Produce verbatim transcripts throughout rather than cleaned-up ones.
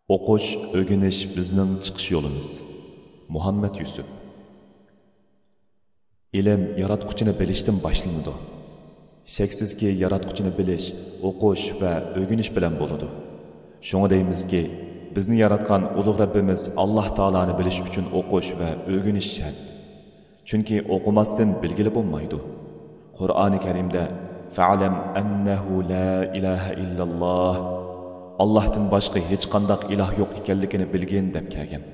ئوقۇش، ئۆگىنىش بىزنىڭ چىقىش يولىمىز. مۇھەممەد يۈسۈپ. ئىلىم ياراتقۇچىنى بىلىشتىن باشلىنىدۇ. شەكسىزكى، ياراتقۇچىنى بىلىش ئوقۇش ۋە ئۆگىنىش بىلەن بولىدۇ. شۇڭا دەيمىزكى، بىزنى ياراتقان ئۇلۇغ رەببىمىز ئاللاھ تائالانى بىلىش ئۈچۈن ئوقۇش ۋە ئۆگىنىش شەرت. چۈنكى ئوقۇماستىن بىلگىلى بولمايدۇ. قۇرئانى كەرىمدە «فەئلەم ئەننەھۇ لا ئىلاھە ئىللاللاھ، ئاللاھتىن باشقا ھېچقانداق ئىلاھ يوق ئىكەنلىكىنى بىلگىن» دەپ كەلگەن.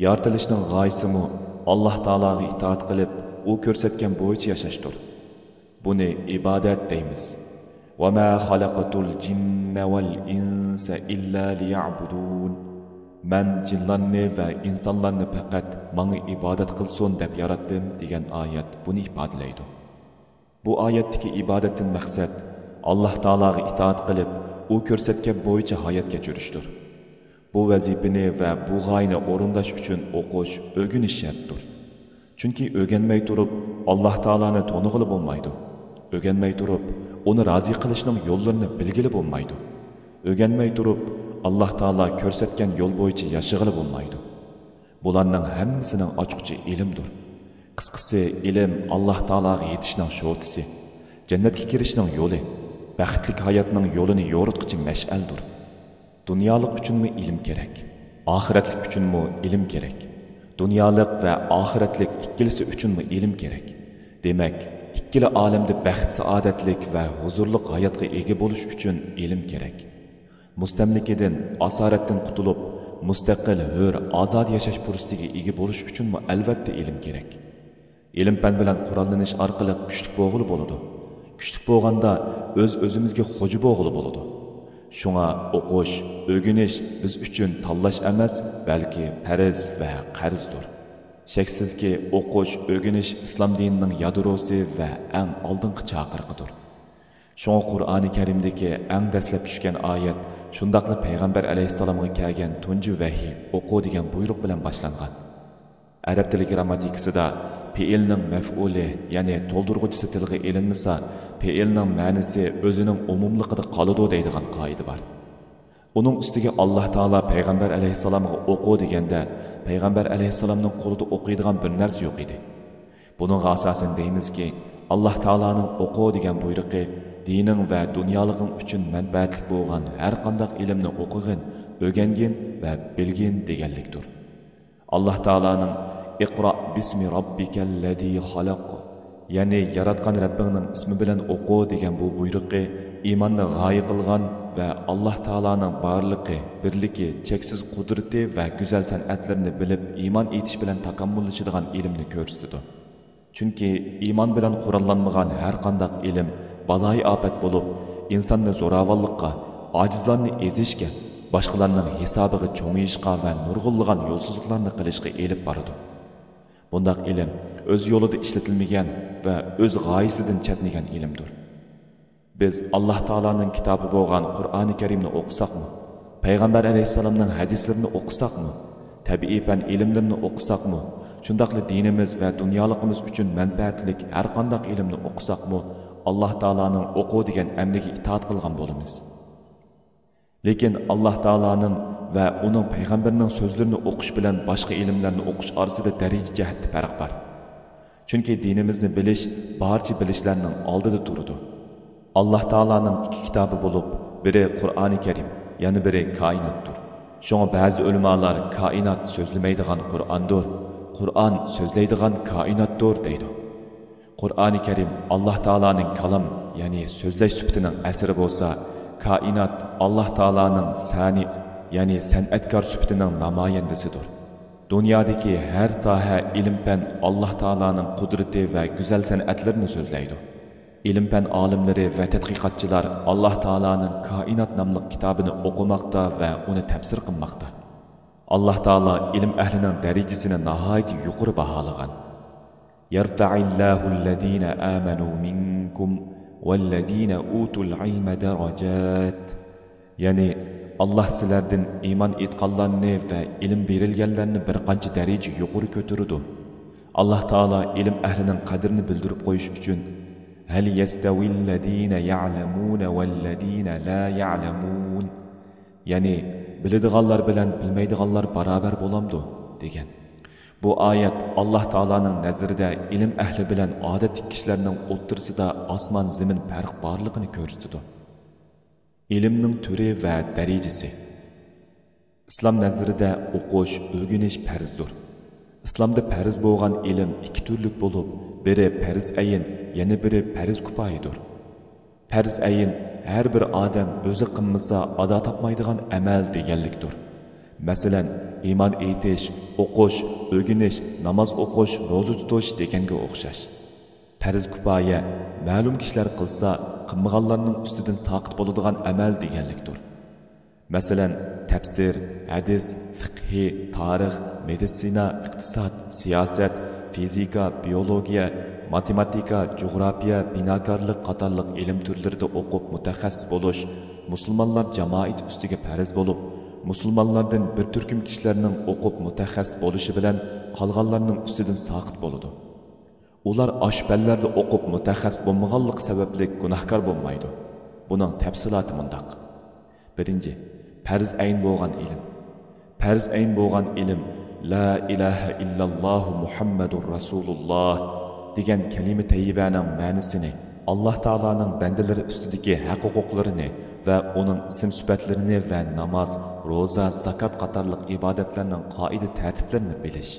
يارىتىلىشنىڭ غايىسىمۇ ئاللاھ تائالاغا ئىتائەت قىلىپ، ئۇ كۆرسەتكەن بويىچە ياشاشتۇر. بۇنى ئىبادەت دەيمىز. «ۋەما خەلەقتۇل جىننە ۋەل ئىنسە ئىللا لىيەئبۇدۇن.» مەن جىنلارنى ۋە ئىنسانلارنى پەقەت ماڭا ئىبادەت قىلسۇن دەپ ياراتتىم، دېگەن ئايەت بۇنى ئىپادىلەيدۇ. بۇ ئايەتتىكى ئىبادەتتىن مەقسەت ئاللاھ تائالاغا ئىتائەت قىلىپ، ئۇ كۆرسەتكەن بويىچە ھايات كەچۈرۈشتۇر. بۇ ۋەزىپىنى ۋە بۇ غايىنى ئورۇنداش ئۈچۈن ئوقۇش، ئۆگىنىش شەرتتۇر. چۈنكى ئۆگەنمەي تۇرۇپ ئاللاھ تائالانى تونۇغىلى بولمايدۇ. ئۆگەنمەي تۇرۇپ ئۇنى رازى قىلىشنىڭ يوللىرىنى بىلگىلى بولمايدۇ. ئۆگەنمەي تۇرۇپ ئاللاھ تائالا كۆرسەتكەن يول بويىچە ياشىغىلى بولمايدۇ. بۇلارنىڭ ھەممىسىنىڭ ئاچقۇچى ئىلىمدۇر. قىسقىسى، ئىلىم ئاللاھ تائالاغا يېتىشنىڭ شوتىسى، جەننەتكە كىرىشنىڭ يولى، بەختلىك ھاياتنىڭ يولىنى يورۇتقۇچى مەشئەلدۇر. دۇنيالىق ئۈچۈنمۇ ئىلىم كېرەك، ئاخىرەتلىك ئۈچۈنمۇ ئىلىم كېرەك. دۇنيالىق ۋە ئاخىرەتلىك ئىككىلىسى ئۈچۈنمۇ ئىلىم كېرەك. دېمەك، ئىككىلا ئالەمدە بەخت-سائادەتلىك ۋە ھۇزۇرلۇق ھاياتقا ئىگە بولۇش ئۈچۈن ئىلىم كېرەك. مۇستەملىكىدىن، ئاسارەتتىن قۇتۇلۇپ، مۇستەقىل، ھۆر، ئازادە ياشاش پۇرسىتىگە ئىگە بولۇش ئۈچۈنمۇ ئەلۋەتتە ئىلىم كېرەك. ئىلىم-پەن بىلەن قوراللىنىش ئارقىلىق كۈچلۈك بولغىلى بولىدۇ. كۈچلۈك بولغاندا ئۆز-ئۆزىمىزگە خوجا بولغىلى بولىدۇ. شۇڭا ئوقۇش، ئۆگىنىش بىز ئۈچۈن تاللاش ئەمەس، بەلكى پەرز ۋە قەرزدۇر. شەكسىزكى، ئوقۇش، ئۆگىنىش ئىسلام دىنىنىڭ يادروسى ۋە ئەڭ ئالدىنقى چاقىرىقىدۇر. شۇڭا قۇرئانى كەرىمدىكى ئەڭ دەسلەپ چۈشكەن ئايەت، شۇنداقلا پەيغەمبەر ئەلەيھىسسالامغا كەلگەن تۇنجى ۋەھىي «ئوقۇ» دېگەن بۇيرۇق بىلەن باشلانغان. ئەرەب تىلى گىرامماتىكىسىدا پېئىلنىڭ مەفئۇلى، يەنى تولدۇرغۇچىسى تىلغا ئېلىنمىسا، پېئىلنىڭ مەنىسى ئۆزىنىڭ ئومۇملۇقىدا قالىدۇ دەيدىغان قائىدە بار. ئۇنىڭ ئۈستىگە ئاللاھ تائالا پەيغەمبەر ئەلەيھىسسالامغا «ئوقۇ» دېگەندە، پەيغەمبەر ئەلەيھىسسالامنىڭ قولىدا ئوقۇيدىغان بىر نەرسە يوق ئىدى. بۇنىڭغا ئاساسەن دەيمىزكى، ئاللاھ تائالانىڭ «ئوقۇ» دېگەن بۇيرۇقى دىنىڭ ۋە دۇنيالىقىڭ ئۈچۈن مەنپەئەتلىك بولغان ھەر قانداق ئىلىمنى ئوقۇغىن، ئۆگەنگىن ۋە بىلگىن دېگەنلىكتۇر. ئاللاھ تائالانىڭ «ئىقرا بىسمى راببىكەللەزى خەلەق، يەنى ياراتقان رەببىڭنىڭ ئىسمى بىلەن ئوقۇ» دېگەن بۇ بۇيرۇقى ئىماننى غايە قىلغان ۋە ئاللاھ تائالانىڭ بارلىقى، بىرلىكى، چەكسىز قۇدرىتى ۋە گۈزەل سەنئەتلىرىنى بىلىپ ئىمان ئېيتىش بىلەن تاكامۇللىشىدىغان ئىلىمنى كۆرسىتىدۇ. چۈنكى ئىمان بىلەن قوراللانمىغان ھەر قانداق ئىلىم بالايىئاپەت بولۇپ، ئىنساننى زوراۋانلىققا، ئاجىزلارنى ئېزىشكە، باشقىلارنىڭ ھېسابىغا چوڭىيىشقا ۋە نۇرغۇنلىغان يولسىزلىقلارنى قىلىشقا ئېلىپ بارىدۇ. بۇنداق ئىلىم ئۆز يولىدا ئىشلىتىلمىگەن ۋە ئۆز غايىسىدىن چەتنىگەن ئىلىمدۇر. بىز ئاللاھ تائالانىڭ كىتابى بولغان قۇرئانى كەرىمنى ئوقۇساقمۇ، پەيغەمبەر ئەلەيھىسسالامنىڭ ھەدىسلىرىنى ئوقۇساقمۇ، تەبىئىي پەن ئىلىملىرىنى ئوقۇساقمۇ، شۇنداقلا دىنىمىز ۋە دۇنيالىقىمىز ئۈچۈن مەنپەئەتلىك ھەر قانداق ئىلىمنى ئوقۇساقمۇ، ئاللاھ تائالانىڭ «ئوقۇ» دېگەن ئەمرىگە ئىتائەت قىلغان بولىمىز. لېكىن ئاللاھ تائالانىڭ ۋە ئۇنىڭ پەيغەمبىرىنىڭ سۆزلىرىنى ئوقۇش بىلەن باشقا ئىلىملەرنى ئوقۇش ئارىسىدا دەرىجە جەھەتتە پەرق بار. چۈنكى دىنىمىزنى بىلىش بارچە بىلىشلەرنىڭ ئالدىدا تۇرىدۇ. ئاللاھ تائالانىڭ ئىككى كىتابى بولۇپ، بىرى قۇرئانى كەرىم، يەنە بىرى كائىناتتۇر. شۇڭا بەزى ئۆلىمالار «كائىنات سۆزلىمەيدىغان قۇرئاندۇر، قۇرئان سۆزلەيدىغان كائىناتتۇر» دەيدۇ. قۇرئانى كەرىم ئاللاھ تائالانىڭ كالام، يەنى سۆزلەش سۈپىتىنىڭ ئەسىرى بولسا، كائىنات ئاللاھ تائالانىڭ سانىئ، يەنى سەنئەتكار سۈپىتىنىڭ نامايەندىسىدۇر. دۇنيادىكى ھەر ساھە ئىلىم-پەن ئاللاھ تائالانىڭ قۇدرىتى ۋە گۈزەل سەنئەتلىرىنى سۆزلەيدۇ. ئىلىم-پەن ئالىملىرى ۋە تەتقىقاتچىلار ئاللاھ تائالانىڭ كائىنات ناملىق كىتابىنى ئوقۇماقتا ۋە ئۇنى تەپسىر قىلماقتا. ئاللاھ تائالا ئىلىم ئەھلىنىڭ دەرىجىسىنى ناھايىتى يۇقىرى باھالىغان. يرفع الله الذين آمنوا منكم والذين أوتوا العلم درجات. يەنى، ئاللاھ سىلەردىن ئىمان ئېيتقانلارنى ۋە ئىلىم بېرىلگەنلەرنى بىر قانچە دەرىجە يۇقىرى كۆتۈرىدۇ. ئاللاھ تائالا ئىلىم ئەھلىنىڭ قەدرىنى بىلدۈرۈپ قويۇش ئۈچۈن، هل يستوي الذين يعلمون والذين لا يعلمون؟ يەنى، «بىلىدىغانلار بىلەن بىلمەيدىغانلار باراۋەر بولامدۇ؟» دېگەن. بۇ ئايەت ئاللاھ تائالانىڭ نەزىرىدە ئىلىم ئەھلى بىلەن ئادەتتىكى كىشىلەرنىڭ ئوتتۇرىسىدا ئاسمان-زېمىن پەرق بارلىقىنى كۆرسىتىدۇ. ئىلىمنىڭ تۈرى ۋە دەرىجىسى. ئىسلام نەزىرىدە ئوقۇش، ئۆگىنىش پەرزدۇر. ئىسلامدا پەرز بولغان ئىلىم ئىككى تۈرلۈك بولۇپ، بىرى پەرز ئەين، يەنە بىرى پەرز كۇپايىدۇر. پەرز ئەين ھەر بىر ئادەم ئۆزى قىلمىسا ئادا تاپمايدىغان ئەمەل دېگەنلىكتۇر. مەسىلەن، ئىمان ئېيتىش، ئوقۇش، ئۆگىنىش، ناماز ئوقۇش، روزا تۇتۇش دېگەنگە ئوخشاش. پەرز كۇپايە مەلۇم كىشىلەر قىلسا، قىلمىغانلارنىڭ ئۈستىدىن ساقىت بولىدىغان ئەمەل دېگەنلىكتۇر. مەسىلەن، تەپسىر، ھەدىس، فىقھى، تارىخ، مېدىتسىنا، ئىقتىساد، سىياسەت، فىزىكا، بىيولوگىيە، ماتېماتىكا، جۇغراپىيە، بىناكارلىق قاتارلىق ئىلىم تۈرلىرىدە ئوقۇپ مۇتەخەسسىس بولۇش مۇسۇلمانلار جامائىتى ئۈستىگە پەرز بولۇپ، مۇسۇلمانلاردىن بىر تۈركۈم كىشىلەرنىڭ ئوقۇپ مۇتەخەسسىس بولۇشى بىلەن قالغانلارنىڭ ئۈستىدىن ساقىت بولىدۇ. ئۇلار ئاشۇ پەنلەردە ئوقۇپ مۇتەخەسسىس بولمىغانلىقى سەۋەبلىك گۇناھكار بولمايدۇ. بۇنىڭ تەپسىلاتى مۇنداق. بىرىنچى، پەرز ئەين بولغان ئىلىم. پەرز ئەين بولغان ئىلىم، لا ئىلاھە ئىللاللاھۇ مۇھەممەدۇر رەسۇلۇللاھ دېگەن كەلىمە تەييىبەنىڭ مەنىسىنى، ئاللاھ تائالانىڭ بەندىلىرى ئۈستىدىكى ھەق ھوقۇقلىرىنى ۋە ئۇنىڭ ئىسىم سۈپەتلىرىنى ۋە ناماز، روزا، زاكات قاتارلىق ئىبادەتلەرنىڭ قائىدە تەرتىپلىرىنى بىلىش.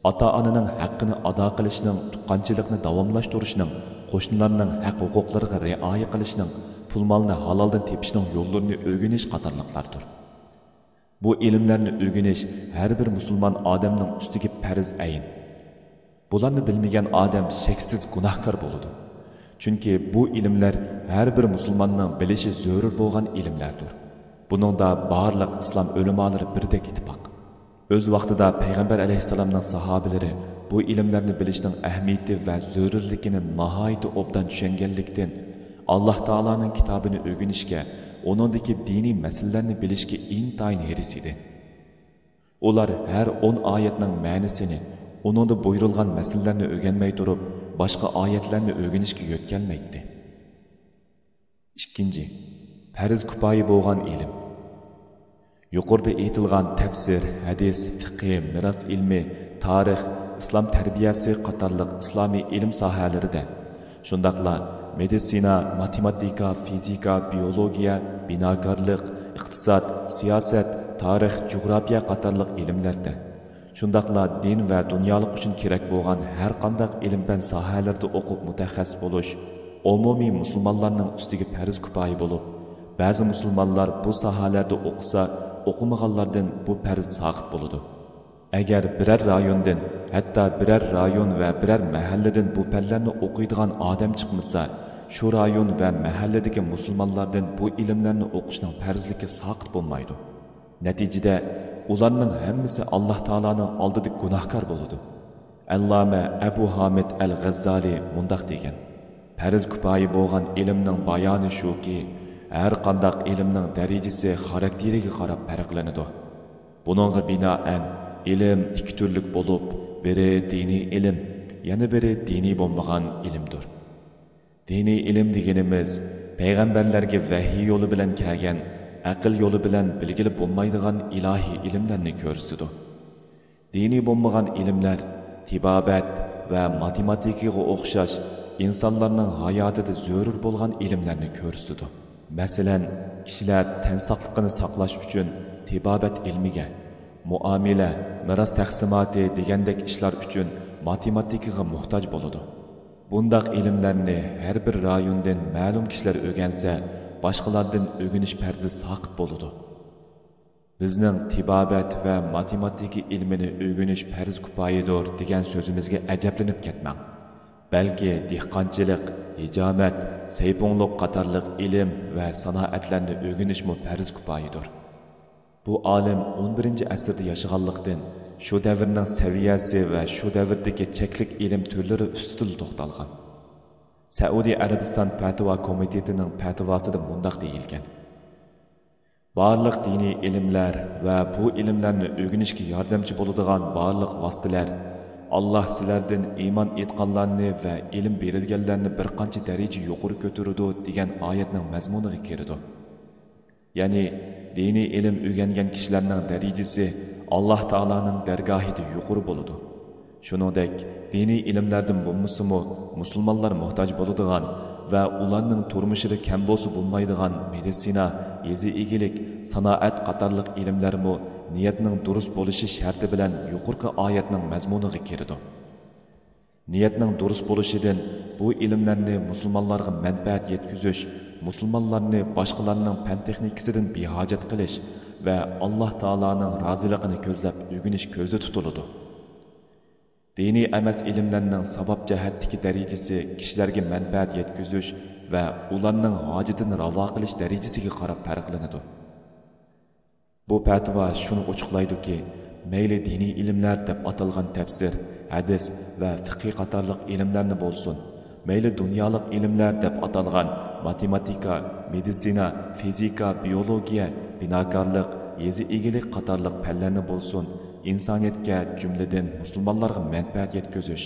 ئاتا-ئانىنىڭ ھەققىنى ئادا قىلىشنىڭ، تۇغقانچىلىقنى داۋاملاشتۇرۇشنىڭ، قوشنىلارنىڭ ھەق ھوقۇقلىرىغا رىئايە قىلىشنىڭ، پۇل-مالنى ھالالدىن تېپىشنىڭ يوللىرىنى ئۆگىنىش قاتارلىقلاردۇر. بۇ ئىلىملەرنى ئۆگىنىش ھەر بىر مۇسۇلمان ئادەمنىڭ ئۈستىگە پەرز ئەين. بۇلارنى بىلمىگەن ئادەم شەكسىز گۇناھكار بولىدۇ. چۈنكى بۇ ئىلىملەر ھەر بىر مۇسۇلماننىڭ بىلىشى زۆرۈر بولغان ئىلىملەردۇر. بۇنىڭدا بارلىق ئىسلام ئۆلىمالىرى بىردەك ئىتتىپاق. ئۆز ۋاقتىدا پەيغەمبەر ئەلەيھىسسالامنىڭ ساھابىلىرى بۇ ئىلىملەرنى بىلىشنىڭ ئەھمىيىتى ۋە زۆرۈرلۈكىنى ناھايىتى ئوبدان چۈشەنگەنلىكتىن، ئاللاھ تائالانىڭ كىتابىنى ئۆگىنىشكە، ئۇنىڭدىكى دىنىي مەسىلىلەرنى بىلىشكە ئىنتايىن ھېرىس ئىدى. ئۇلار ھەر ئون ئايەتنىڭ مەنىسىنى، ئۇنىڭدا بۇيرۇلغان مەسىلىلەرنى ئۆگەنمەي تۇرۇپ، باشقا ئايەتلەرنى ئۆگىنىشكە يۆتكەلمەيتتى. ئىككىنچى، پەرز كۇپايە بولغان ئىلىم. يۇقىرىدا ئېيتىلغان تەپسىر، ھەدىس، فىقھى، مىراس ئىلمى، تارىخ، ئىسلام تەربىيەسى قاتارلىق ئىسلامىي ئىلىم ساھەلىرىدە، شۇنداقلا مېدىتسىنا، ماتېماتىكا، فىزىكا، بىيولوگىيە، بىناكارلىق، ئىقتىساد، سىياسەت، تارىخ، جۇغراپىيە قاتارلىق ئىلىملەردە، شۇنداقلا دىن ۋە دۇنيالىق ئۈچۈن كېرەك بولغان ھەر قانداق ئىلىم-پەن ساھەلىرىدە ئوقۇپ مۇتەخەسسىس بولۇش ئومۇمىي مۇسۇلمانلارنىڭ ئۈستىگە پەرز كۇپايە بولۇپ، بەزى مۇسۇلمانلار بۇ ساھەلەردە ئوقۇسا، ئوقۇمىغانلاردىن بۇ پەرز ساقىت بولىدۇ. ئەگەر بىرەر رايوندىن، ھەتتا بىرەر رايون ۋە بىرەر مەھەللىدىن بۇ پەنلەرنى ئوقۇيدىغان ئادەم چىقمىسا، شۇ رايون ۋە مەھەللىدىكى مۇسۇلمانلاردىن بۇ ئىلىملەرنى ئوقۇشنىڭ پەرزلىكى ساقىت بولمايدۇ. نەتىجىدە، ئۇلارنىڭ ھەممىسى ئاللاھ تائالانىڭ ئالدىدا گۇناھكار بولىدۇ. ئەللامە ئەبۇ ھامىد ئەل غەززالى مۇنداق دېگەن: پەرز كۇپايە بولغان ئىلىمنىڭ بايانى شۇكى، ھەر قانداق ئىلىمنىڭ دەرىجىسى خاراكتېرىگە قاراپ پەرقلىنىدۇ. بۇنىڭغا بىنائەن، ئىلىم ئىككى تۈرلۈك بولۇپ، بىرى دىنىي ئىلىم، يەنە بىرى دىنىي بولمىغان ئىلىمدۇر. دىنىي ئىلىم دېگىنىمىز پەيغەمبەرلەرگە ۋەھىي يولى بىلەن كەلگەن، ئەقىل يولى بىلەن بىلگىلى بولمايدىغان ئىلاھىي ئىلىملەرنى كۆرسىتىدۇ. دىنىي بولمىغان ئىلىملەر تېبابەت ۋە ماتېماتىكىغا ئوخشاش ئىنسانلارنىڭ ھاياتىدا زۆرۈر بولغان ئىلىملەرنى كۆرسىتىدۇ. مەسىلەن، كىشىلەر تەن ساقلىقىنى ساقلاش ئۈچۈن تېبابەت ئىلمىگە، مۇئامىلە، مىراس تەقسىماتى دېگەندەك ئىشلار ئۈچۈن ماتېماتىكىغا موھتاج بولىدۇ. بۇنداق ئىلىملەرنى ھەر بىر رايوندىن مەلۇم كىشىلەر ئۆگەنسە، باشقىلاردىن ئۆگىنىش پەرزى ساقىت بولىدۇ. بىزنىڭ تېبابەت ۋە ماتېماتىكا ئىلمىنى ئۆگىنىش پەرز كۇپايىدۇر دېگەن سۆزىمىزگە ئەجەبلىنىپ كەتمەڭ. بەلكى دېھقانچىلىق، ھىجامەت، سەيپۇڭلۇق قاتارلىق ئىلىم ۋە سانائەتلەرنى ئۆگىنىشمۇ پەرز كۇپايىدۇر. بۇ ئالىم ئون بىرىنچى ئەسىردە ياشىغانلىقتىن، شۇ دەۋرنىڭ سەۋىيەسى ۋە شۇ دەۋردىكى چەكلىك ئىلىم تۈرلىرى ئۈستىدىلا توختالغان. سەئۇدى ئەرەبىستان پەتىۋا كومىتېتىنىڭ پەتىۋاسىدا مۇنداق دېيىلگەن: بارلىق دىنىي ئىلىملەر ۋە بۇ ئىلىملەرنى ئۆگىنىشكە ياردەمچى بولىدىغان بارلىق ۋاسىتىلەر ئاللاھ سىلەردىن ئىمان ئېيتقانلارنى ۋە ئىلىم بېرىلگەنلەرنى بىر قانچە دەرىجە يۇقىرى كۆتۈرىدۇ دېگەن ئايەتنىڭ مەزمۇنىغا كىرىدۇ. يەنى، دىنىي ئىلىم ئۆگەنگەن كىشىلەرنىڭ دەرىجىسى ئاللاھ تائالانىڭ دەرگاھىدا يۇقىرى بولىدۇ. شۇنىڭدەك، دىنىي ئىلىملەردىن بولمىسىمۇ، مۇسۇلمانلار موھتاج بولىدىغان ۋە ئۇلارنىڭ تۇرمۇشىدا كەم بولسا بولمايدىغان مېدىتسىنا، يېزا ئىگىلىك، سانائەت قاتارلىق ئىلىملەرمۇ نىيەتنىڭ دۇرۇس بولۇشى شەرتى بىلەن يۇقىرىقى ئايەتنىڭ مەزمۇنىغا كىرىدۇ. نىيەتنىڭ دۇرۇس بولۇشىدىن بۇ ئىلىملەرنى مۇسۇلمانلارغا مەنپەئەت يەتكۈزۈش، مۇسۇلمانلارنى باشقىلارنىڭ پەن تېخنىكىسىدىن بىھاجەت قىلىش ۋە ئاللاھ تائالانىڭ رازىلىقىنى كۆزلەپ ئۆگىنىش كۆزدە تۇتۇلىدۇ. دىنىي ئەمەس ئىلىملەرنىڭ ساۋاب جەھەتتىكى دەرىجىسى كىشىلەرگە مەنپەئەت يەتكۈزۈش ۋە ئۇلارنىڭ ھاجىتىنى راۋا قىلىش دەرىجىسىگە قاراپ پەرقلىنىدۇ. بۇ پەتىۋا شۇنى ئوچۇقلايدۇكى، مەيلى دىنىي ئىلىملەر دەپ ئاتالغان تەپسىر، ھەدىس ۋە فىقھى قاتارلىق ئىلىملەرنى بولسۇن، مەيلى دۇنيالىق ئىلىملەر دەپ ئاتالغان ماتېماتىكا، مېدىتسىنا، فىزىكا، بىيولوگىيە، بىناكارلىق، يېزا ئىگىلىك قاتارلىق پەنلەرنى بولسۇن، ئىنسانىيەتكە، جۈملىدىن مۇسۇلمانلارغا مەنپەئەت يەتكۈزۈش،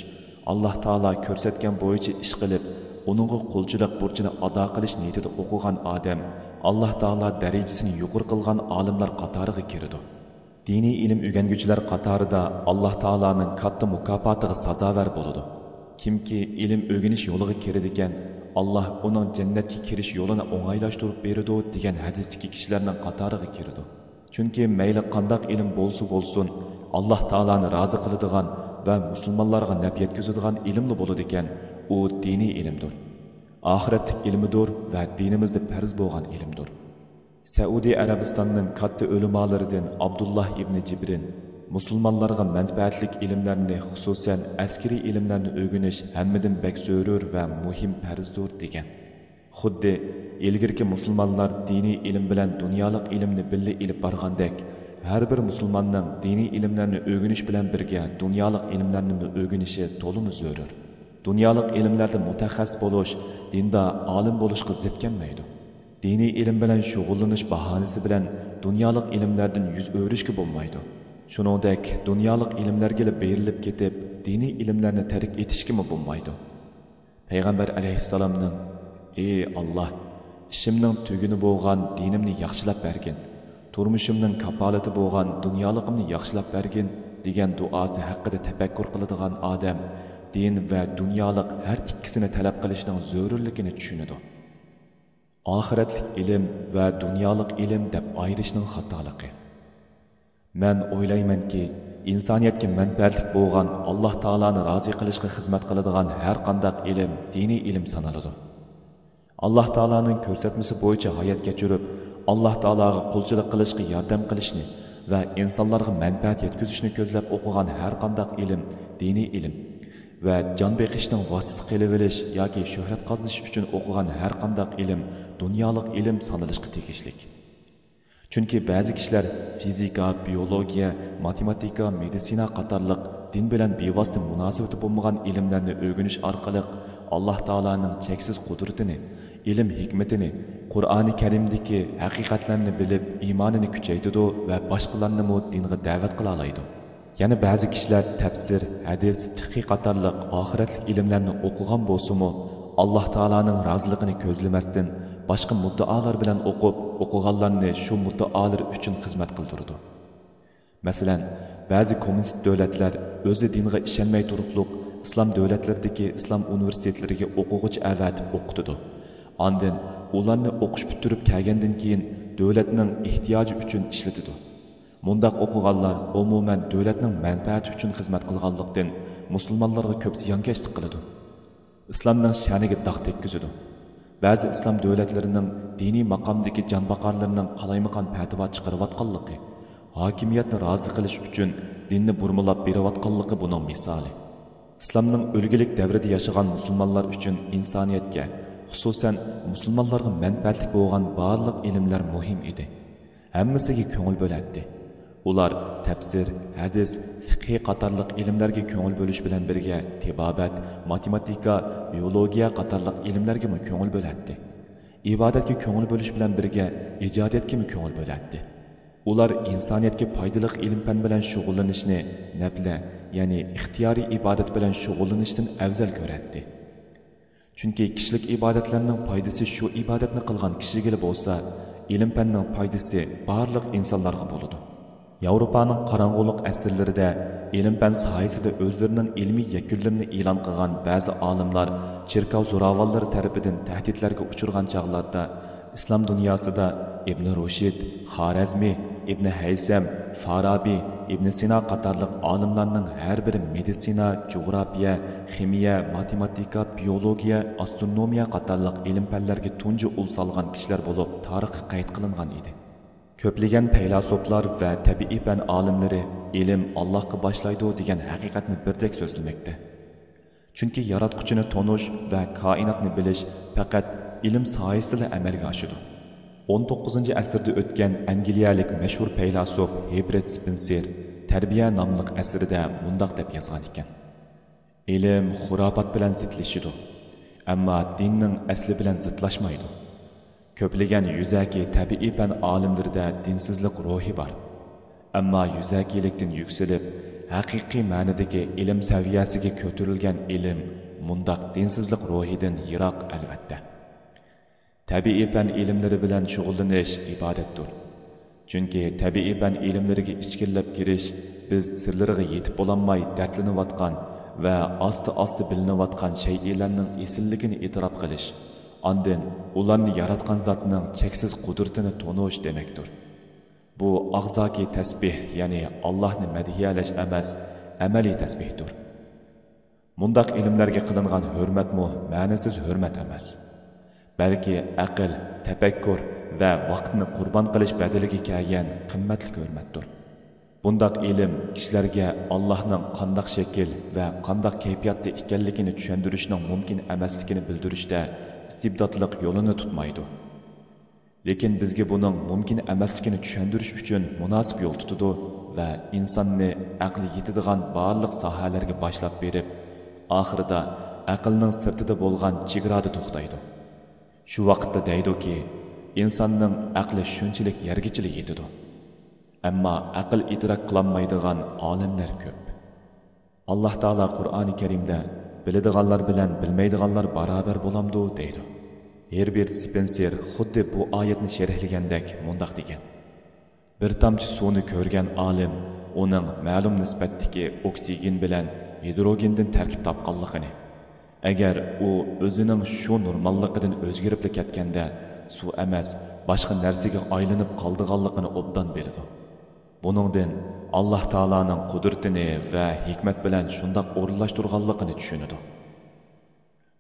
ئاللاھ تائالا كۆرسەتكەن بويىچە ئىش قىلىپ، ئۇنىڭغا قۇلچىلىق بۇرچىنى ئادا قىلىش نىيىتىدە ئوقۇغان ئادەم ئاللاھ تائالا دەرىجىسىنى يۇقىرى قىلغان ئالىملار قاتارىغا كىرىدۇ. دىنىي ئىلىم ئۆگەنگۈچىلەر قاتارىدا ئاللاھ تائالانىڭ كاتتا مۇكاپاتىغا سازاۋەر بولىدۇ. كىمكى ئىلىم ئۆگىنىش يولىغا كىرىدىكەن، ئاللاھ ئۇنىڭ جەننەتكە كىرىش يولىنى ئوڭايلاشتۇرۇپ بېرىدۇ، دېگەن ھەدىستىكى كىشىلەرنىڭ قاتارىغا كىرىدۇ. چۈنكى مەيلى قانداق ئىلىم بولسا بولسۇن، ئاللاھ تائالانى رازى قىلىدىغان ۋە مۇسۇلمانلارغا نەپ يەتكۈزىدىغان ئىلىملا بولىدىكەن، ئۇ دىنىي ئىلىمدۇر. ئاخىرەتلىك ئىلمىدۇر ۋە دىنىمىزدا پەرز بولغان ئىلىمدۇر. سەئۇدى ئەرەبىستاننىڭ كاتتا ئۆلىمالىرىدىن ئابدۇللاھ ئىبنى جىبرىن مۇسۇلمانلارغا مەنپەئەتلىك ئىلىملەرنى، خۇسۇسەن، ئەسكىرىي ئىلىملەرنى ئۆگىنىش ھەممىدىن بەك زۆرۈر ۋە مۇھىم پەرزدۇر، دېگەن. خۇددى ئىلگىرىكى مۇسۇلمانلار دىنىي ئىلىم بىلەن دۇنيالىق ئىلىمنى بىللە ئېلىپ بارغاندەك، ھەر بىر مۇسۇلماننىڭ دىنىي ئىلىملەرنى ئۆگىنىش بىلەن بىرگە دۇنيالىق ئىلىملەرنىمۇ ئۆگىنىشى تولىمۇ زۆرۈر. دۇنيالىق ئىلىملەردە مۇتەخەسسىس بولۇش دىندا ئالىم بولۇشقا زىت كەلمەيدۇ. دىنىي ئىلىم بىلەن شۇغۇللىنىش باھانىسى بىلەن دۇنيالىق ئىلىملەردىن يۈز ئۆرۈشكە بولمايدۇ. شۇنىڭدەك، دۇنيالىق ئىلىملەرگىلا بېرىلىپ كېتىپ، دىنىي ئىلىملەرنى تەرك ئېتىشكىمۇ بولمايدۇ. پەيغەمبەر ئەلەيھىسسالامنىڭ، ئى ئاللاھ، ئىشىمنىڭ تۈگۈنى بولغان دىنىمنى ياخشىلاپ بەرگىن، تۇرمۇشۇمنىڭ كاپالىتى بولغان دۇنيالىقىمنى ياخشىلاپ بەرگىن، دېگەن دۇئاسى ھەققىدە تەپەككۇر قىلىدىغان ئادەم دىن ۋە دۇنيالىق ھەر ئىككىسىنى تەلەپ قىلىشنىڭ زۆرۈرلۈكىنى چۈشىنىدۇ. ئاخىرەتلىك ئىلىم ۋە دۇنيالىق ئىلىم دەپ ئايرىشنىڭ خاتالىقى. مەن ئويلايمەنكى، ئىنسانىيەتكە مەنپەئەتلىك بولغان، ئاللاھ تائالانى رازى قىلىشقا خىزمەت قىلىدىغان ھەر قانداق ئىلىم دىنىي ئىلىم سانىلىدۇ. ئاللاھ تائالانىڭ كۆرسەتمىسى بويىچە ھايات كەچۈرۈپ، ئاللاھ تائالاغا قۇلچىلىق قىلىشقا ياردەم قىلىشنى ۋە ئىنسانلارغا مەنپەئەت يەتكۈزۈشنى كۆزلەپ ئوقۇغان ھەر قانداق ئىلىم دىنىي ئىلىم ۋە جان بېقىشنىڭ ۋاسىتىسى قىلىۋېلىش ياكى شۆھرەت قازىنىش ئۈچۈن ئوقۇغان ھەر قانداق ئىلىم دۇنيالىق ئىلىم سانىلىشقا تېگىشلىك. چۈنكى بەزى كىشىلەر فىزىكا، بىئولوگىيە، ماتېماتىكا، مېدىتسىنا قاتارلىق دىن بىلەن بىۋاسىتە مۇناسىۋىتى بولمىغان ئىلىملەرنى ئۆگىنىش ئارقىلىق ئاللاھ تائالانىڭ چەكسىز قۇدرىتىنى، ئىلىم ھېكمىتىنى، قۇرئانى كەرىمدىكى ھەقىقەتلەرنى بىلىپ، ئىمانىنى كۈچەيتىدۇ ۋە باشقىلارنىمۇ دىنغا دەۋەت قىلالايدۇ. يەنە بەزى كىشىلەر تەپسىر، ھەدىس، فىقھى قاتارلىق ئاخىرەتلىك ئىلىملەرنى ئوقۇغان بولسىمۇ، ئاللاھ تائالانىڭ رازىلىقىنى كۆزلىمەستىن، باشقا مۇددىئالار بىلەن ئوقۇپ، ئوقۇغانلارنى شۇ مۇددىئالىرى ئۈچۈن خىزمەت قىلدۇرىدۇ. مەسىلەن، بەزى كوممۇنىست دۆلەتلەر ئۆزى دىنغا ئىشەنمەي تۇرۇقلۇق ئىسلام دۆلەتلىرىدىكى ئىسلام ئۇنىۋېرسىتېتلىرىگە ئوقۇغۇچى ئەۋەتىپ ئوقۇتىدۇ. ئاندىن ئۇلارنى ئوقۇش پۈتتۈرۈپ كەلگەندىن كېيىن، دۆلەتنىڭ ئېھتىياجى ئۈچۈن ئىشلىتىدۇ. مۇنداق ئوقۇغانلار ئومۇمەن دۆلەتنىڭ مەنپەئەتى ئۈچۈن خىزمەت قىلغانلىقتىن، مۇسۇلمانلارغا كۆپ زىيانكەشلىك قىلىدۇ. ئىسلامنىڭ شەنىگە داغ تەگكۈزىدۇ. بەزى ئىسلام دۆلەتلىرىنىڭ دىنىي ماقامدىكى جانباقارلىرىنىڭ قالايمىقان پەتىۋا چىقىرىۋاتقانلىقى، ھاكىمىيەتنى رازى قىلىش ئۈچۈن دىننى بۇرمىلاپ بېرىۋاتقانلىقى بۇنىڭ مىسالى. ئىسلامنىڭ ئۈلگىلىك دەۋرىدە ياشىغان مۇسۇلمانلار ئۈچۈن ئىنسانىيەتكە، خۇسۇسەن، مۇسۇلمانلارغا مەنپەئەتلىك بولغان بارلىق ئىلىملەر مۇھىم ئىدى. ھەممىسىگە كۆڭۈل بۆلەتتى. ئۇلار تەپسىر، ھەدىس، فىقھى قاتارلىق ئىلىملەرگە كۆڭۈل بۆلۈش بىلەن بىرگە، تېبابەت، ماتېماتىكا، بىئولوگىيە قاتارلىق ئىلىملەرگىمۇ كۆڭۈل بۆلەتتى. ئىبادەتكە كۆڭۈل بۆلۈش بىلەن بىرگە، ئىجادىيەتكىمۇ كۆڭۈل بۆلەتتى. ئۇلار ئىنسانىيەتكە پايدىلىق ئىلىم-پەن بىلەن شۇغۇللىنىشنى نەپلە، يەنى ئىختىيارىي ئىبادەت بىلەن شۇغۇللىنىشتىن ئەۋزەل كۆرەتتى. چۈنكى كىشىلىك ئىبادەتلەرنىڭ پايدىسى شۇ ئىبادەتنى قىلغان كىشىگىلا بولسا، ئىلىم-پەننىڭ پايدىسى بارلىق ئىنسانلارغا بولىدۇ. ياۋروپانىڭ قاراڭغۇلۇق ئەسىرلىرىدە ئىلىم-پەن ساھەسىدە ئۆزلىرىنىڭ ئىلمىي يەكۈنلىرىنى ئېلان قىلغان بەزى ئالىملار چېركاۋ زوراۋانلىرى تەرىپىدىن تەھدىتلەرگە ئۇچرىغان چاغلاردا، ئىسلام دۇنياسىدا ئىبنى رۇشد، خارەزمى، ئىبنى ھەيسەم، فارابى، ئىبنى سىنا قاتارلىق ئالىملارنىڭ ھەر بىرى مېدىتسىنا، جۇغراپىيە، خىمىيە، ماتېماتىكا، بىيولوگىيە، ئاسترونومىيە قاتارلىق ئىلىم-پەنلەرگە تۇنجى ئۇل سالغان كىشىلەر بولۇپ، تارىخقا قەيت قىلىنغان ئىدى. كۆپلىگەن پەيلاسوپلار ۋە تەبىئىي پەن ئالىملىرى ئىلىم ئاللاھقا باشلايدۇ دېگەن ھەقىقەتنى بىردەك سۆزلىمەكتە. چۈنكى ياراتقۇچىنى تونۇش ۋە كائىناتنى بىلىش پەقەت ئىلىم سايىسىدىلا ئەمەلگە ئاشىدۇ. ئون توققۇزىنچى ئەسىردە ئۆتكەن ئەنگلىيەلىك مەشھۇر پەيلاسوپ ھېبرىت سپېنسېر تەربىيە ناملىق ئەسىرىدە مۇنداق دەپ يازغان ئىكەن: «ئىلىم خۇراپات بىلەن زىتلىشىدۇ، ئەمما دىننىڭ ئەسلى بىلەن زىتلاشمايدۇ. كۆپلىگەن يۈزەكى تەبىئىي پەن ئالىملىرىدە دىنسىزلىق روھى بار. ئەمما يۈزەكىلىكتىن يۈكسىلىپ، ھەقىقىي مەنىدىكى ئىلىم سەۋىيەسىگە كۆتۈرۈلگەن ئىلىم مۇنداق دىنسىزلىق روھىدىن يىراق، ئەلۋەتتە.» تەبىئىي پەن ئىلىملىرى بىلەن شۇغۇللىنىش ئىبادەتتۇر. چۈنكى تەبىئىي پەن ئىلىملىرىگە ئىچكىرىلەپ كىرىش بىز سىرلىرىغا يېتىپ بولالماي دەردلىنىۋاتقان ۋە ئاستا-ئاستا بىلىنىۋاتقان شەيئىلەرنىڭ ئېسىللىكىنى ئېتىراپ قىلىش، ئاندىن ئۇلارنى ياراتقان زاتنىڭ چەكسىز قۇدرىتىنى تونۇش دېمەكتۇر. بۇ ئاغزاكى تەسبىھ، يەنى ئاللاھنى مەدھىيەلەش ئەمەس، ئەمەلىي تەسبىھتۇر. مۇنداق ئىلىملەرگە قىلىنغان ھۆرمەتمۇ مەنىسىز ھۆرمەت ئەمەس، بەلكى ئەقىل، تەپەككۇر ۋە ۋاقىتنى قۇربان قىلىش بەدىلىگە كەلگەن قىممەتلىك ھۆرمەتتۇر. بۇنداق ئىلىم كىشىلەرگە ئاللاھنىڭ قانداق شەكىل ۋە قانداق كەيپىياتتا ئىكەنلىكىنى چۈشەندۈرۈشنىڭ مۇمكىن ئەمەسلىكىنى بىلدۈرۈشتە ئىستىبداتلىق يولىنى تۇتمايدۇ. لېكىن بىزگە بۇنىڭ مۇمكىن ئەمەسلىكىنى چۈشەندۈرۈش ئۈچۈن مۇناسىپ يول تۇتىدۇ ۋە ئىنساننى ئەقلى يېتىدىغان بارلىق ساھەلەرگە باشلاپ بېرىپ، ئاخىرىدا ئەقىلنىڭ سىرتىدا بولغان چېگرادا توختايدۇ. شۇ ۋاقىتتا دەيدۇكى، ئىنساننىڭ ئەقلى شۇنچىلىك يەرگىچىلا يېتىدۇ. ئەمما ئەقىل ئىدراك قىلالمايدىغان ئالىملەر كۆپ. ئاللاھ تائالا قۇرئانى كەرىمدە، «بىلىدىغانلار بىلەن بىلمەيدىغانلار بارابەر بولامدۇ؟» دەيدۇ. ھېربېرت سپېنسېر خۇددى بۇ ئايەتنى شەرھلىگەندەك مۇنداق دېگەن: «بىر تامچە سۇنى كۆرگەن ئالىم ئۇنىڭ مەلۇم نىسبەتتىكى ئوكسىگېن بىلەن ھىدروگېندىن تەركىب تاپقانلىقىنى، ئەگەر ئۇ ئۆزىنىڭ شۇ نورماللىقىدىن ئۆزگىرىپلا كەتكەندە، سۇ ئەمەس، باشقا نەرسىگە ئايلىنىپ قالىدىغانلىقىنى ئوبدان بىلىدۇ. بۇنىڭدىن ئاللاھ تائالانىڭ قۇدرىتىنى ۋە ھېكمەت بىلەن شۇنداق ئورۇنلاشتۇرغانلىقىنى چۈشىنىدۇ.»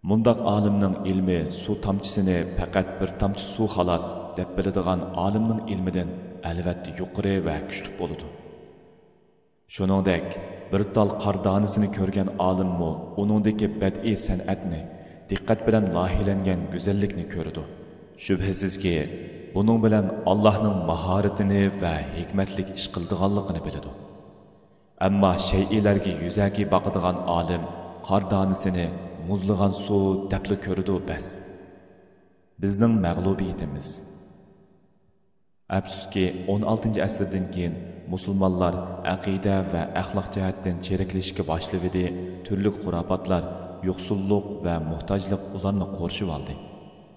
مۇنداق ئالىمنىڭ ئىلمى سۇ تامچىسىنى پەقەت بىر تامچە سۇ خالاس دەپ بىلىدىغان ئالىمنىڭ ئىلمىدىن ئەلۋەتتە يۇقىرى ۋە كۈچلۈك بولىدۇ. شۇنىڭدەك، بىر تال قار دانىسىنى كۆرگەن ئالىممۇ ئۇنىڭدىكى بەدىئىي سەنئەتنى، دىققەت بىلەن لايىھەلەنگەن گۈزەللىكنى كۆرىدۇ. شۈبھىسىزكى، بۇنىڭ بىلەن ئاللاھنىڭ ماھارىتىنى ۋە ھېكمەتلىك ئىش قىلىدىغانلىقىنى بىلىدۇ. ئەمما شەيئىلەرگە يۈزەكى باقىدىغان ئالىم قار دانىسىنى مۇزلىغان سۇ دەپلا كۆرىدۇ، بەس. بىزنىڭ مەغلۇبىيىتىمىز. ئەپسۇسكى، ئون ئالتىنچى ئەسىردىن كېيىن مۇسۇلمانلار ئەقىدە ۋە ئەخلاق جەھەتتىن چىرىكلىشىشكە باشلىۋىدى، تۈرلۈك خۇراپاتلار، يوقسۇللۇق ۋە موھتاجلىق ئۇلارنى قورشىۋالدى.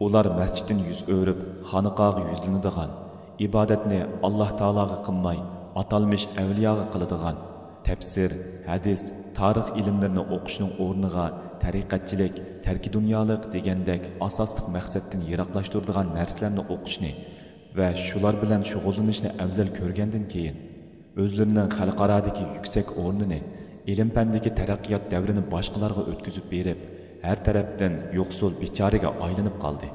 ئۇلار مەسچىتتىن يۈز ئۆرۈپ، خانىقاغا يۈزلىنىدىغان، ئىبادەتنى ئاللاھ تائالاغا قىلماي، ئاتالمىش ئەۋلىياغا قىلىدىغان، تەپسىر، ھەدىس، تارىخ ئىلىملىرىنى ئوقۇشنىڭ ئورنىغا تەرىقەتچىلىك، تەركىدۇنيالىق دېگەندەك ئاساسلىق مەقسەتتىن يىراقلاشتۇرىدىغان نەرسىلەرنى ئوقۇشنى ۋە شۇلار بىلەن شۇغۇللىنىشنى ئەۋزەل كۆرگەندىن كېيىن، ئۆزلىرىنىڭ خەلقئارادىكى يۈكسەك ئورنىنى، ئىلىم-پەندىكى تەرەققىيات دەۋرىنى باشقىلارغا ئۆتكۈزۈپ بېرىپ، ھەر تەرەپتىن يوقسۇل بىچارىگە ئايلىنىپ قالدى.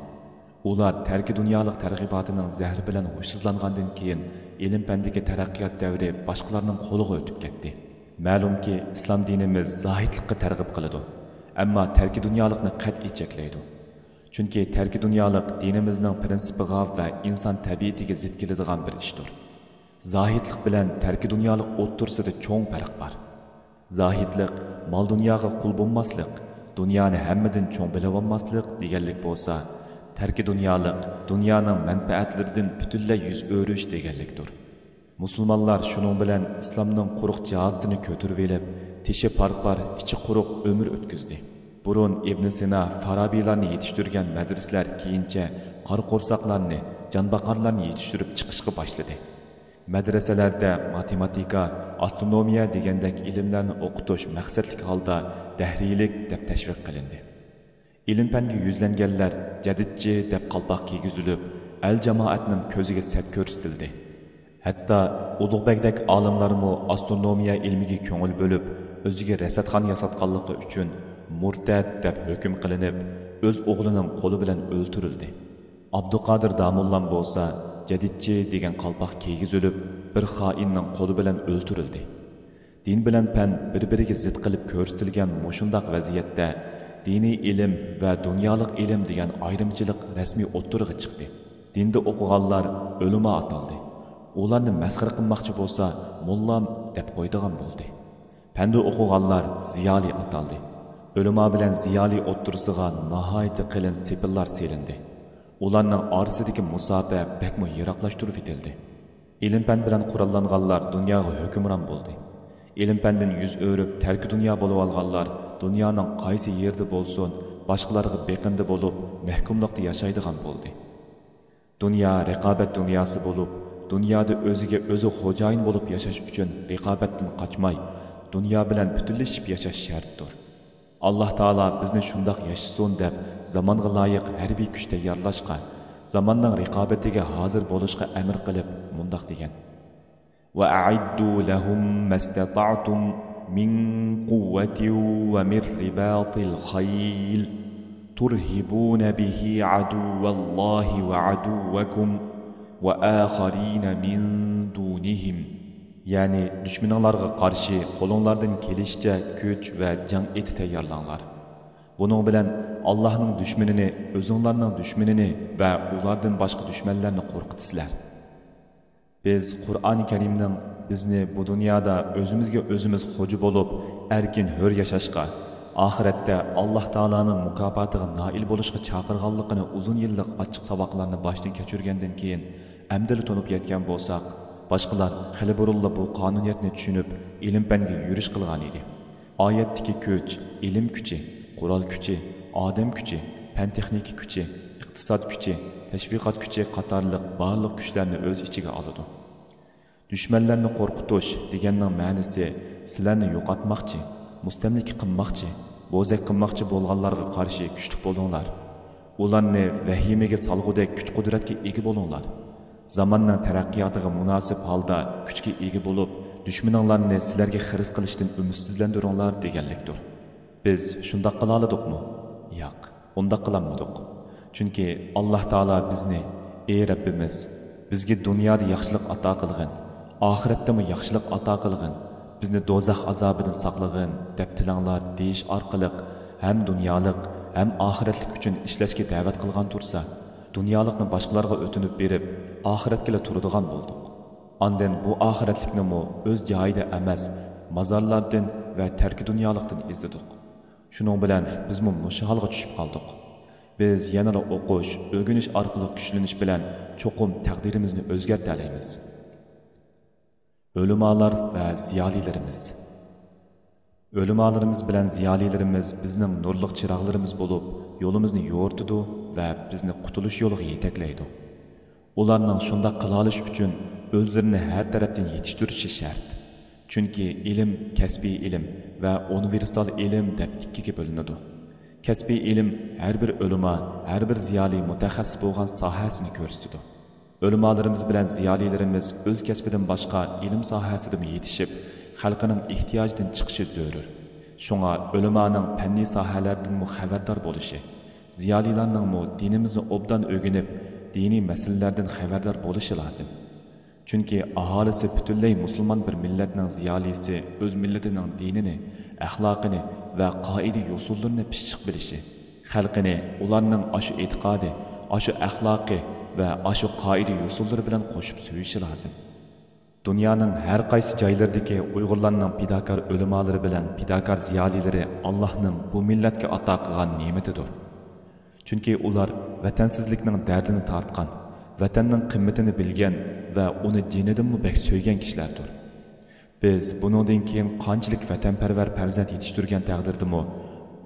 ئۇلار تەركىدۇنيالىق تەرغىباتىنىڭ زەھىرى بىلەن ھوشسىزلانغاندىن كېيىن، ئىلىم-پەندىكى تەرەققىيات دەۋرى باشقىلارنىڭ قولىغا ئۆتۈپ كەتتى. مەلۇمكى، ئىسلام دىنىمىز زاھىدلىققا تەرغىب قىلىدۇ، ئەمما تەركىدۇنيالىقنى قەتئىي چەكلەيدۇ. چۈنكى تەركىدۇنيالىق دىنىمىزنىڭ پىرىنسىپىغا ۋە ئىنسان تەبىئىتىگە زىت كېلىدىغان بىر ئىشتۇر. زاھىدلىق بىلەن تەركىدۇنيالىق ئوتتۇرىسىدا چوڭ پەرق بار. زاھىدلىق مال-دۇنياغا قۇل بولماسلىق، دۇنيانى ھەممىدىن چوڭ بىلىۋالماسلىق دېگەنلىك بولسا، تەركىدۇنيالىق دۇنيانىڭ مەنپەئەتلىرىدىن پۈتۈنلەي يۈز ئۆرۈش دېگەنلىكتۇر. مۇسۇلمانلار شۇنىڭ بىلەن ئىسلامنىڭ قۇرۇق جازىسىنى كۆتۈرۈۋېلىپ، تېشى پار-پار، ئىچى قۇرۇق ئۆمۈر ئۆتكۈزدى. بۇرۇن ئىبن سىنا، فارابىلارنى يېتىشتۈرگەن مەدرىسىلەر كېيىنچە قارا قورساقلارنى، جانباقارلارنى يېتىشتۈرۈپ چىقىشقا باشلىدى. مەدرىسەلەردە ماتېماتىكا، ئاسترونومىيە دېگەندەك ئىلىملەرنى ئوقۇتۇش مەقسەتلىك ھالدا دەھرىيلىك دەپ تەشۋىق قىلىندى. ئىلىم-پەنگە يۈزلەنگەنلەر جەدىدچى دەپ قالپاق كىيگۈزۈلۈپ، ئەل-جامائەتنىڭ كۆزىگە سەت كۆرسىتىلدى. ھەتتا ئۇلۇغبەگدەك ئالىملارمۇ ئاسترونومىيە ئىلمىگە كۆڭۈل بۆلۈپ، ئۆزىگە رەسەتخانا ياساتقانلىقى ئۈچۈن مۇرتەت دەپ ھۆكۈم قىلىنىپ، ئۆز ئوغلىنىڭ قولى بىلەن ئۆلتۈرۈلدى. ئابدۇقادىر داموللام بولسا جەدىدچى دېگەن قالپاق كىيگۈزۈلۈپ، بىر خائىننىڭ قولى بىلەن ئۆلتۈرۈلدى. دىن بىلەن پەن بىر-بىرىگە زىت قىلىپ كۆرسىتىلگەن مۇشۇنداق ۋەزىيەتتە، دىنىي ئىلىم ۋە دۇنيالىق ئىلىم دېگەن ئايرىمچىلىق رەسمىي ئوتتۇرىغا چىقتى. دىندا ئوقۇغانلار ئۆلىما ئاتالدى. ئۇلارنى مەسخىرە قىلماقچى بولسا، موللام دەپ قويىدىغان بولدى. پەندە ئوقۇغانلار زىيالىي ئاتالدى. ئۆلىما بىلەن زىيالىي ئوتتۇرىسىغا ناھايىتى قېلىن سېپىللار سېلىندى. ئۇلارنىڭ ئارىسىدىكى مۇساپە بەكمۇ يىراقلاشتۇرۇۋېتىلدى. ئىلىم-پەن بىلەن قوراللانغانلار دۇنياغا ھۆكۈمران بولدى. ئىلىم-پەندىن يۈز ئۆرۈپ، تەركى دۇنيا بولۇۋالغانلار دۇنيانىڭ قايسى يېرىدە بولسۇن، باشقىلارغا بېقىندى بولۇپ، مەھكۇملۇقتا ياشايدىغان بولدى. دۇنيا رىقابەت دۇنياسى بولۇپ، دۇنيادا ئۆزىگە ئۆزى خوجايىن بولۇپ ياشاش ئۈچۈن رىقابەتتىن قاچماي، دۇنيا بىلەن پۈتۈنلىشىپ ياشاش شەرتتۇر. ئاللاھ تائالا بىزنى شۇنداق ياشىسۇن دەپ، زامانغا لايىق ھەربىي كۈچ تەييارلاشقا، زاماننىڭ رىقابىتىگە ھازىر بولۇشقا ئەمىر قىلىپ مۇنداق دېگەن: وأعدوا لهم ما استطعتم من قوة ومن رباط الخيل ترهبون به عدو الله وعدوكم وآخرين من دونهم. يەنى دۈشمىنىڭلارغا قارشى قولۇڭلاردىن كېلىشىچە كۈچ ۋە جەڭ ئېتى تەييارلاڭلار. بۇنىڭ بىلەن ئاللاھنىڭ دۈشمىنىنى، ئۆزۈڭلارنىڭ دۈشمىنىنى ۋە ئۇلاردىن باشقا دۈشمەنلەرنى قورقۇتىسىلەر. بىز قۇرئانى كەرىمنىڭ بىزنى بۇ دۇنيادا ئۆزىمىزگە ئۆزىمىز خوجا بولۇپ، ئەركىن ھۆر ياشاشقا، ئاخىرەتتە ئاللاھ تائالانىڭ مۇكاپاتىغا نائىل بولۇشقا چاقىرغانلىقىنى ئۇزۇن يىللىق ئاچچىق ساۋاقلارنى باشتىن كەچۈرگەندىن كېيىن، ئەمدىلا تونۇپ يەتكەن بولساق، باشقىلار خېلى بۇرۇنلا بۇ قانۇنىيەتنى چۈشىنىپ، ئىلىم-پەنگە يۈرۈش قىلغانىدى. ئايەتتىكى كۈچ، ئىلىم كۈچى، قورال كۈچى، ئادەم كۈچى، پەن-تېخنىكا كۈچى، ئىقتىساد كۈچى، تەشۋىقات كۈچى قاتارلىق بارلىق كۈچلەرنى ئۆز ئىچىگە ئالىدۇ. دۈشمەنلەرنى قورقۇتۇش دېگەننىڭ مەنىسى سىلەرنى يوقاتماقچى، مۇستەملىكە قىلماقچى، بوزەك قىلماقچى بولغانلارغا قارشى كۈچلۈك بولۇڭلار. ئۇلارنى ۋەھىمىگە سالغۇدەك كۈچ-قۇدرەتكە ئىگە بولۇڭلار. زاماننىڭ تەرەققىياتىغا مۇناسىپ ھالدا كۈچكە ئىگە بولۇپ، دۈشمىنىڭلارنى سىلەرگە خىرىس قىلىشتىن ئۈمىدسىزلەندۈرۈڭلار دېگەنلىكتۇر. بىز شۇنداق قىلالىدۇقمۇ؟ ياق، ئۇنداق قىلالمىدۇق. چۈنكى ئاللاھ تائالا بىزنى، ئى رەببىمىز، بىزگە دۇنيادا ياخشىلىق ئاتا قىلغىن، ئاخىرەتتىمۇ ياخشىلىق ئاتا قىلغىن، بىزنى دوزاخ ئازابىدىن ساقلىغىن دەپ تىلەڭلار دېيىش ئارقىلىق ھەم دۇنيالىق، ھەم ئاخىرەتلىك ئۈچۈن ئىشلەشكە دەۋەت قىلغان تۇرسا، دۇنيالىقنى باشقىلارغا ئۆتۈنۈپ بېرىپ، ئاخىرەتكىلا تۇرىدىغان بولدۇق. ئاندىن بۇ ئاخىرەتلىكنىمۇ ئۆز جايىدا ئەمەس، مازارلاردىن ۋە تەركى دۇنيالىقتىن ئىزدىدۇق. شۇنىڭ بىلەن بىزمۇ مۇشۇ ھالغا چۈشۈپ قالدۇق. بىز يەنىلا ئوقۇش، ئۆگىنىش ئارقىلىق كۈچلىنىش بىلەن چوقۇم تەقدىرىمىزنى ئۆزگەرتەلەيمىز. ئۆلىمالار ۋە زىيالىيلىرىمىز. ئۆلىمالىرىمىز بىلەن زىيالىيلىرىمىز بىزنىڭ نۇرلۇق چىراغلىرىمىز بولۇپ، يولىمىزنى يورۇتىدۇ ۋە بىزنى قۇتۇلۇش يولىغا يېتەكلەيدۇ. ئۇلارنىڭ شۇنداق قىلالىشى ئۈچۈن ئۆزلىرىنى ھەر تەرەپتىن يېتىشتۈرۈشى شەرت. چۈنكى ئىلىم كەسپىي ئىلىم ۋە ئۇنىۋېرسال ئىلىم دەپ ئىككىگە بۆلۈنىدۇ. كەسپىي ئىلىم ھەر بىر ئۆلىما، ھەر بىر زىيالىي مۇتەخەسسىس بولغان ساھەسىنى كۆرسىتىدۇ. ئۆلىمالىرىمىز بىلەن زىيالىيلىرىمىز ئۆز كەسپىدىن باشقا ئىلىم ساھەسىدىمۇ يېتىشىپ، خەلقىنىڭ ئېھتىياجىدىن چىقىشى زۆرۈر. شۇڭا ئۆلىمانىڭ پەننىي ساھەلەردىنمۇ خەۋەردار بولۇشى، زىيالىيلارنىڭمۇ دىنىمىزنى ئوبدان ئۆگىنىپ، دىنىي مەسىلىلەردىن خەۋەردار بولۇشى لازىم. چۈنكى ئاھالىسى پۈتۈنلەي مۇسۇلمان بىر مىللەتنىڭ زىيالىيسى ئۆز مىللىتىنىڭ دىنىنى، ئەخلاقىنى ۋە قائىدە-يوسۇنلىرىنى پىششىق بىلىشى، خەلقىنى ئۇلارنىڭ ئاشۇ ئېتىقادى، ئاشۇ ئەخلاقى ۋە ئاشۇ قائىدە-يوسۇنلىرى بىلەن قوشۇپ سۆيۈشى لازىم. دۇنيانىڭ ھەر قايسى جايلىرىدىكى ئۇيغۇرلارنىڭ پىداكار ئۆلىمالىرى بىلەن پىداكار زىيالىيلىرى ئاللاھنىڭ بۇ مىللەتكە ئاتا قىلغان نېمىتىدۇر. چۈنكى ئۇلار ۋەتەنسىزلىكنىڭ دەردىنى تارتقان، ۋەتەننىڭ قىممىتىنى بىلگەن ۋە ئۇنى جېنىدىنمۇ بەك سۆيگەن كىشىلەردۇر. بىز بۇنىڭدىن كېيىن قانچىلىك ۋەتەنپەرۋەر پەرزەنت يېتىشتۈرگەن تەقدىردىمۇ،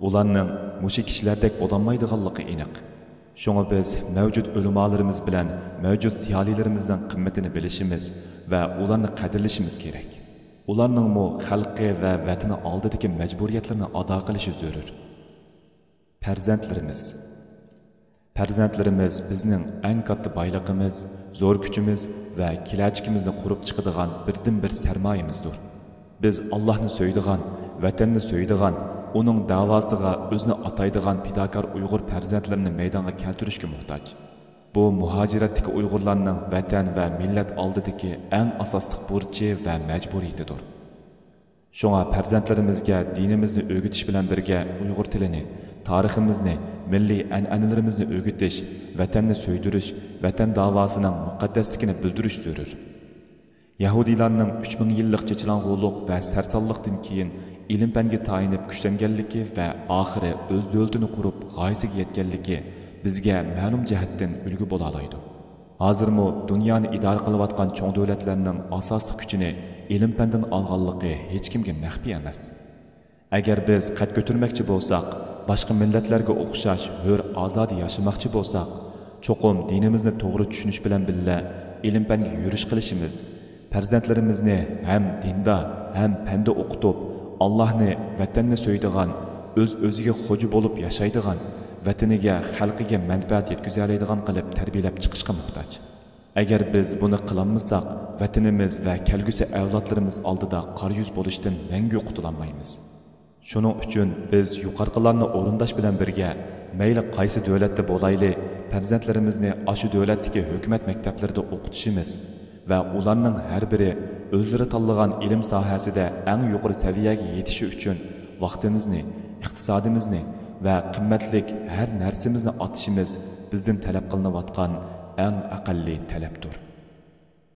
ئۇلارنىڭ مۇشۇ كىشىلەردەك بولالمايدىغانلىقى ئېنىق. شۇڭا بىز مەۋجۇت ئۆلىمالىرىمىز بىلەن مەۋجۇت زىيالىيلىرىمىزنىڭ قىممىتىنى بىلىشىمىز ۋە ئۇلارنى قەدىرلىشىمىز كېرەك. ئۇلارنىڭمۇ خەلقى ۋە ۋەتىنى ئالدىدىكى مەجبۇرىيەتلىرىنى ئادا قىلىشى زۆرۈر. پەرزەنتلىرىمىز. پەرزەنتلىرىمىز بىزنىڭ ئەڭ كاتتا بايلىقىمىز، زور كۈچىمىز ۋە كېلەچىكىمىزنى قۇرۇپ چىقىدىغان بىردىنبىر سەرمايىمىزدۇر. بىز ئاللاھنى سۆيىدىغان، ۋەتەننى سۆيىدىغان، ئۇنىڭ دەۋاسىغا ئۆزىنى ئاتايدىغان پىداكار ئۇيغۇر پەرزەنتلىرىنى مەيدانغا كەلتۈرۈشكە موھتاج. بۇ مۇھاجىرەتتىكى ئۇيغۇرلارنىڭ ۋەتەن ۋە مىللەت ئالدىدىكى ئەڭ ئاساسلىق بۇرچى ۋە مەجبۇرىيىتىدۇر. شۇڭا پەرزەنتلىرىمىزگە دىنىمىزنى ئۆگىتىش بىلەن بىرگە ئۇيغۇر تىلىنى، تارىخىمىزنى، مىللىي ئەنئەنىلىرىمىزنى ئۆگىتىش، ۋەتەننى سۆيدۈرۈش، ۋەتەن داۋاسىنىڭ مۇقەددەسلىكىنى بىلدۈرۈش زۆرۈر. يەھۇدىيلارنىڭ ئۈچ مىڭ يىللىق چېچىلاڭغۇلۇق ۋە سەرسانلىقتىن كېيىن ئىلىم-پەنگە تايىنىپ كۈچلەنگەنلىكى ۋە ئاخىرى ئۆز دۆلىتىنى قۇرۇپ غايىسىگە يەتكەنلىكى بىزگە مەلۇم جەھەتتىن ئۈلگە بولالايدۇ. ھازىرمۇ دۇنيانى ئىدارە قىلىۋاتقان چوڭ دۆلەتلەرنىڭ ئاساسلىق كۈچىنى ئىلىم-پەندىن ئالغانلىقى ھېچكىمگە مەخپىي ئەمەس. ئەگەر بىز قەد كۆتۈرمەكچى بولساق، باشقا مىللەتلەرگە ئوخشاش ھۆر، ئازادە ياشىماقچى بولساق، چوقۇم دىنىمىزنى توغرا چۈشىنىش بىلەن بىللە، ئىلىم-پەنگە يۈرۈش قىلىشىمىز، پەرزەنتلىرىمىزنى ھەم دىندا، ھەم پەندە ئوقۇتۇپ، ئاللاھنى، ۋەتەننى سۆيىدىغان، ئۆز-ئۆزىگە خوجا بولۇپ ياشايدىغان، ۋەتىنىگە، خەلقىگە مەنپەئەت يەتكۈزەلەيدىغان قىلىپ تەربىيەلەپ چىقىشقا موھتاج. ئەگەر بىز بۇنى قىلالمىساق، ۋەتىنىمىز ۋە كەلگۈسى ئەۋلادلىرىمىز ئالدىدا قارا يۈز بولۇشتىن مەڭگۈ قۇتۇلالمايمىز. شۇنىڭ ئۈچۈن بىز يۇقىرىقىلارنى ئورۇنداش بىلەن بىرگە، مەيلى قايسى دۆلەتتە بولايلى، پەرزەنتلىرىمىزنى ئاشۇ دۆلەتتىكى ھۆكۈمەت مەكتەپلىرىدە ئوقۇتۇشىمىز ۋە ئۇلارنىڭ ھەر بىرى ئۆزلىرى تاللىغان ئىلىم ساھەسىدە ئەڭ يۇقىرى سەۋىيەگە يېتىشى ئۈچۈن ۋاقتىمىزنى، ئىقتىسادىمىزنى ۋە قىممەتلىك ھەر نەرسىمىزنى ئاتىشىمىز بىزدىن تەلەپ قىلىنىۋاتقان ئەڭ ئەقەللىي تەلەپتۇر.